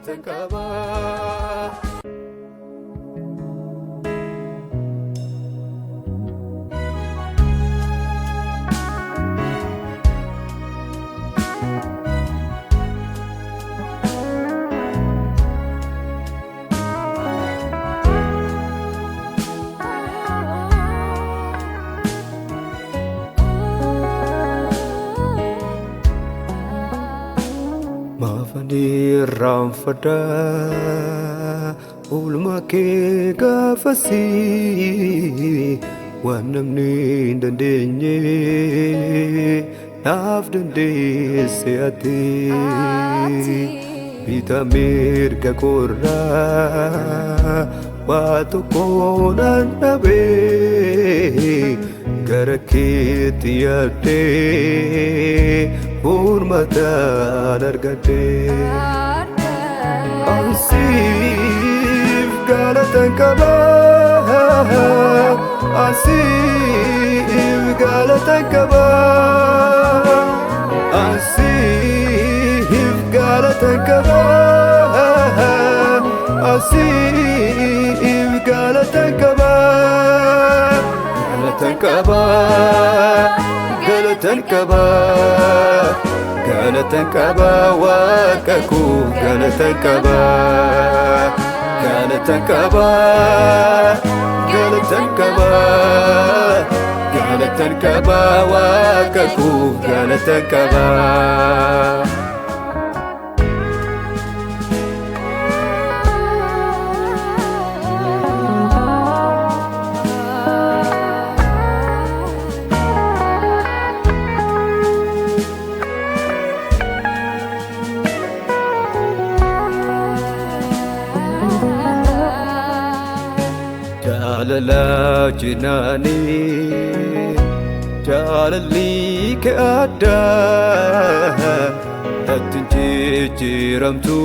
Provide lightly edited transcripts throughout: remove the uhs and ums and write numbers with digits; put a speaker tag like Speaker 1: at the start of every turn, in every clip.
Speaker 1: Galatan qaba. Maafani irraanfadha oolmaa kee gaafasii waan namni hin dandeenye naaf dandeesse ati. Bitaa mirga koorraa waa tokko nan dhabee gara keetti yaadee furmaataan argadhee. Ansiif galatan qaba. Ansiif galatan qaba. Ansiif galatan qaba. Ansiif galatan qaba. Galatan qaba. Galatan qaba. Galatan qaba Waaqa koo galatan qaba. Galatan qaba. Galatan qaba. Galatan qaba Waaqa koo galatan qaba. Jaalala jinaanii jaalalli kee addaa natti hin jijjiiramtu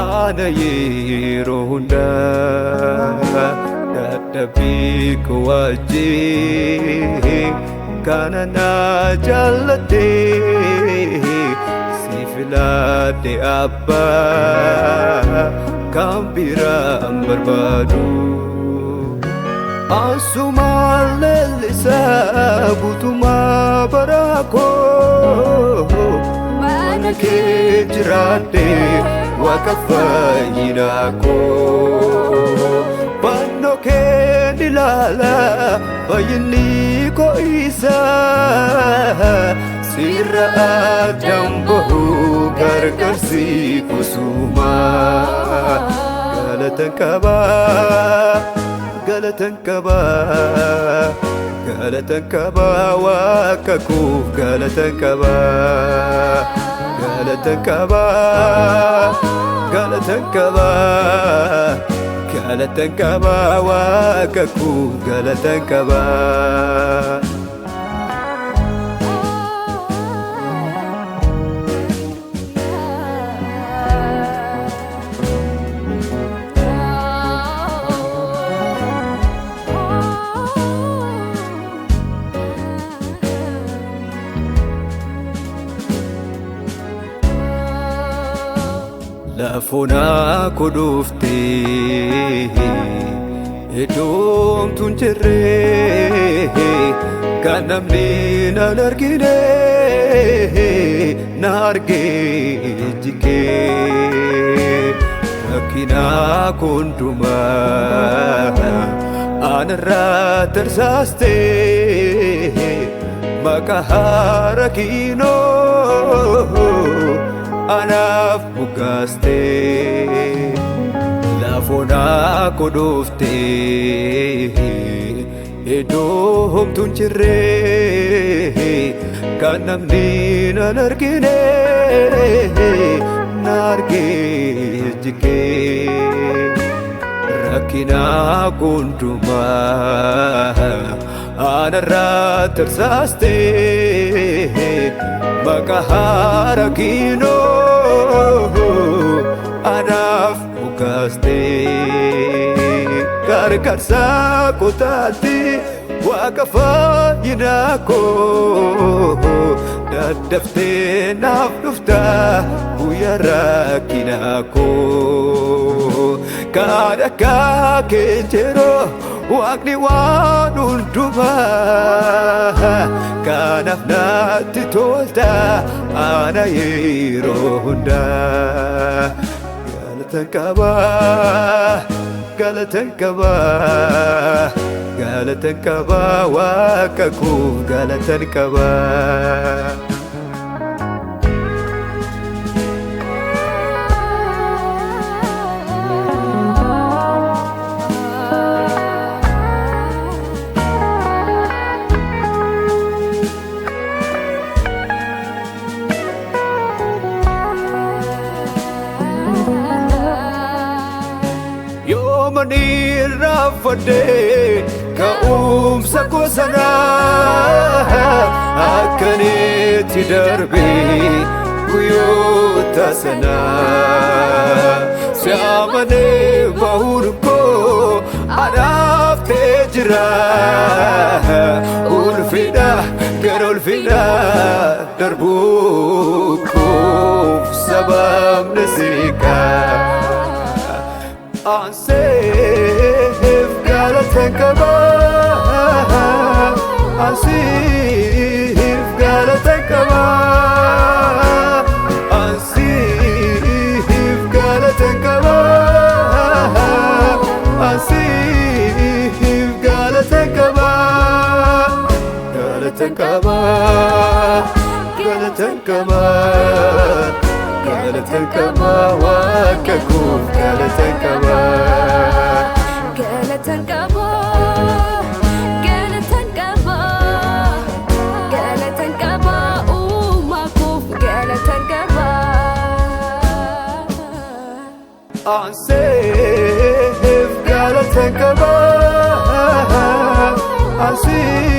Speaker 1: ana yeroo hundaa dadhabbii koo wajjin kana na jaalladhee si filadhe abbaa kan biraan barbaadu. Asumaan leellisaa guutummaa bara koo mana kee jiraadhee Waaqa fayyinaa koo. Fannoo kee ni ilaala fayyinni koo isa sirra addaan bahu gargaarsi kusumaa. Galatan qaba. Galatan qaba. Galatan qaba Waaqa koo galatan qaba. Galatan qaba. Galatan qaba. Galatan qaba Waaqa koo galatan qaba. Lafoonaa koo dhuftee iddoomtu hin jirre kan namni nan argine na argee ijji kee rakkina koo hundumaa anarraa tarsaastee maqaa haara kiinoo anaaf moggaastee. Lafoonaa koo dhuftee iddoo homtuu hin jirre kan namni nan argine na argee ijji kee rakkina koo hundumaa anarraa tarsaastee maqaa haara kiinoo anaaf moggaastee. Gargaarsa kootaatti Waaqa fayyinaa koo Daddaftee naaf dhufta guyyaa rakkinaa koo. Kan akka kee jiru Waaqni waan hundumaa. Kanaaf natti tolta ana yeroo hundaa. Galatan qaba, galatan qaba, galatan qaba, Waaqa koof galatan qaba. Yooma ni irraanfadhee ka'umsa koo sanaa, akkanitti darbee guyyoota sanaa. Si amanee bahuun koo anaaf ta'ee jira. Ulfina gara ulfina darbuu koof sababni siqaa. Ansiif galatan qaba, ansiif galatan qaba, ansiif galatan qaba, ansiif galatan qaba, galatan qaba, galatan qaba, galatan qaba, Waaqa koof galatan qaba.
Speaker 2: Galatan qaba, galatan qaba, galatan qaba, uumaa koof galatan qaba.
Speaker 1: Ansiif galatan qaba, ansiif